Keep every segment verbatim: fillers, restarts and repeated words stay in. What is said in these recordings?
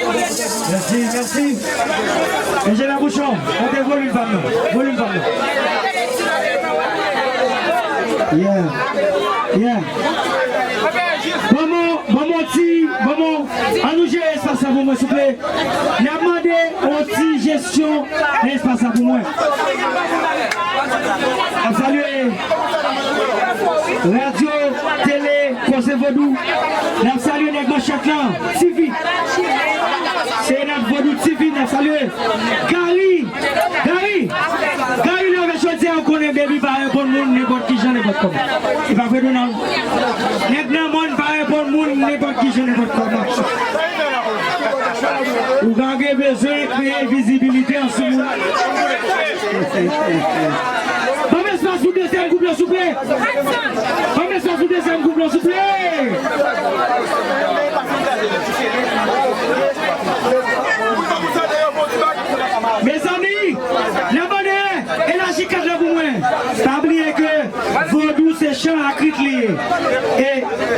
Mèsi, mèsi. Enjenè Bouchon, monte volim pa m nan. Volim pa m nan. Yeah. Yeah. Ban mwen, ban mwen ti, ban mwen, ann nou jere espas la pou mwen, souple. N ap mande yon ti jesyon nan espas la pou mwen. N ap salye radyo, tele, Koze Vodou. N ap salye nèg manchèt lan, T V. Se nèg Vodou T V, n ap salye Gary. Gary, Gary, leve jodi a, ou konnen Baby pa reponn moun nenpòt ki jan, nenpòt kòman. E pa vre, Donald? Nèg nan mòn pa reponn moun nenpòt ki jan, nenpòt kòman. Ou ka gen bezwen kreye vizibilite an sou moun. Ban m espas pou dezyèm gwoup lan, souple. Ban m espas pou dezyèm gwoup lan, souple. Mezanmi, nan bònè, elaji kad la pou mwen. Pa bliye ke vodou se chan ak rit li ye. E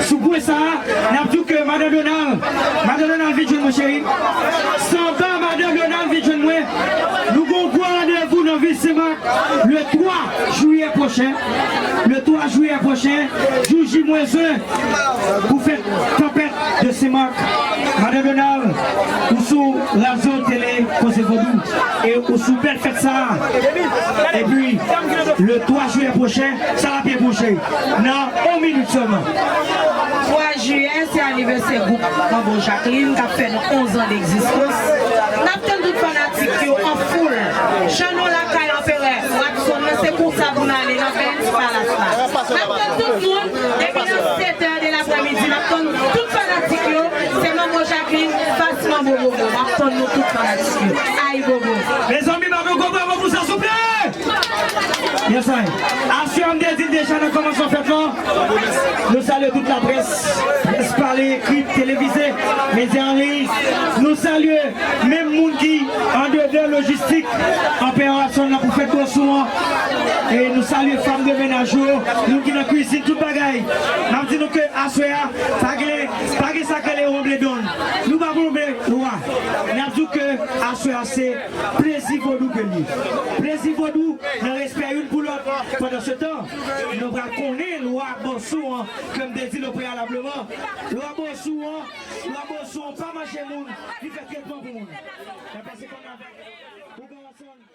sou pwen sa a, n ap di w ke Madan Donald, Madan Donald vin jwenn mwen, cheri. Sanba, Madan Donald vin jwenn mwen. Nou gon gwo randevou nan vil Senmak le twa jiyè pwochen. Le twa jiyè pwochen, jou J mwens en, pou fèt tanpèt de Senmak. Madan Donald, ou sou radyo, tele, Koze Vodou. E ou sou bèl fèt sa a. Epi, le twa jiyè pwochen, sa ap ye bouche nan yon minit sèlman. Twa jiyè, se anivèsè gwoup Manbo Jacqueline k ap fè nou onz an degzistans. N ap tann tout fanatik yo an foul. Jan nou lakay Anperè Watson nan, se konsa pou n ale nan Benz Palace la. N ap tann tout moun depi nan sèt è de laprèmidi. N ap tann tout fanatik yo. Se Manbo Jacqueline, fas Manbo Bobo. N ap tann nou tout fanatik yo. Ay Bobo. Mezanmi, m ap yon gwo bravo pou sa, souple! Yes, I. Aswè a, m te di l deja nan kòmansman fèt lan, nou salye tout laprès, près pale, ekri, televize, medya an liy. Nou salye menm moun ki andedan lojistik Anperè Watson nan pou fèt Bonsou an. E nou salye fanm de mennaj yo, moun ki nan kwizin, tout bagay. M ap di nou ke aswè a, pa gen, pa gen sa k rele wonbledon. Nou pa wonble lwa. N ap di w ke aswè a se plezi vodou ke l ye. Plezi vodou nan respè youn pou lòt. Pandan se tan, nou pral konnen lwa Bonsou an, ke m te di l prealableman. Lwa Bonsou an, lwa Bonsou an pa manje moun, li fè tretman pou moun. N ap pase kòd la avèk Ougan Watson.